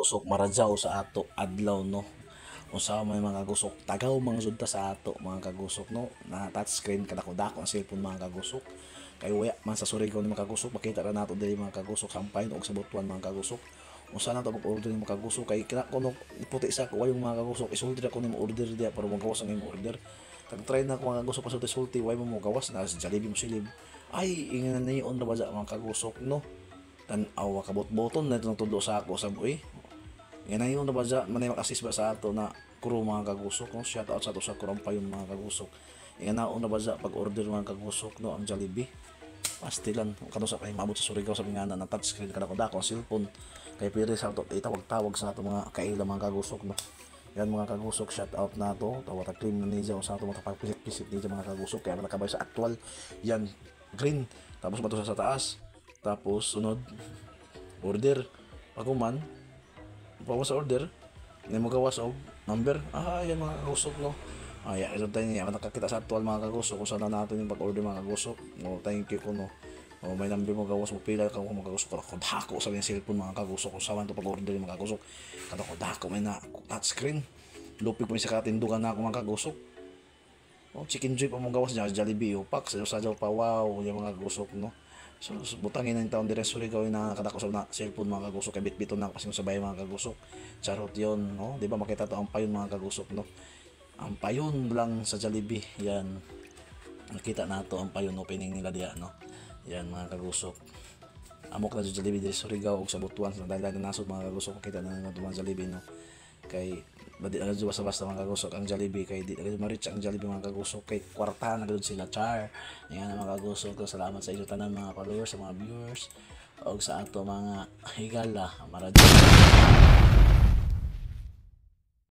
Kagusok, maradyaw sa ato adlaw, no? Unsa may, mga kagusok, tagaw mga jud ta sa ato, mga kagusok, no? Na touchscreen kadako-dako ang cellphone, mga kagusok, kay waya man sa Surigao ni, mga kagusok. Makita ra nato diri, mga kagusok, sa Ampayon ug sa Butuan, mga kagusok. Unsa na to mag-order, mga kagusok, kay kina kuno puti sa ko yung mga kagusok, isulti ra ko nimo order diya para magawas ang imong order. Tag try na ko, mga kagusok, pasulti-sulti, way mo mo gawas na sa Jollibee mo silib. Ay, ingan ni on ra ba mga kagusok, no? Tan-aw, kabot-boton na itong tudlo sa ako sa uy. Yan na yun na ba dyan, manay makassist ba sa ato na crew, mga kagusok, no? Shout out sa ato sa crew pa yun, mga kagusok. Yan na na ba dyan, pag-order, mga kagusok, no? Ang Jollibee. Pastilan, kano sa kay maabot sa Surigao sa nga na touchscreen kada ko dako ang cellphone. Kay pwede sa ato itawag-tawag sa ato mga kaila, mga kagusok, no? Yan, mga kagusok, shout out na to. Tawag ta claim na niya sa ato mga pagpisit-pisit niya, mga kagusok. Kaya nakabay sa actual. Yan, green. Tapos bato sa taas. Tapos sunod order. Pag human, pa sa order, hindi mo gawas og number. Ah, yan, mga kagusok, no? Ay, ito tayo niya. Nakakita sa actual, mga kagusok, kung saan na natin yung pag-order, mga kagusok. Oh, thank you ko, no? Oh, may number mo gawas mo pila ka mga kagusok. Kadako dako sa yung cellphone, mga kagusok, kung saan to pag-order, mga kagusok. Kadako dako may na touchscreen. Lupig po sa katindugan na ako, mga kagusok. Oh, chicken joy pa mong gawas niya, Jollibee, oh, pak, sa pa, wow, yung mga kagusok, no? So, butangin na yung taon dire Surigao na kadako sa na cellphone, mga kagusok, kay bitbiton na kasi sabay, mga kagusok. Charot 'yon, no? 'Di ba makita to ang payon, mga kagusok, no? Ang payon lang sa Jollibee, yan. Nakita na to ang payon opening nila diya, no? Yan, mga kagusok. Amok na Jollibee dire Surigao ug sa Butuan sa dahil na nasod, mga kagusok, makita na nga mga Jollibee, no? Kay badi na basta-basta, mga kagusok, ang Jollibee, kay di na ma-reach ang Jollibee, mga kagusok, kay kwartahan na gud sila, char. Yan, mga kagusok, salamat sa inyo tanan, mga followers, sa mga viewers ug sa ato mga higala maradyo.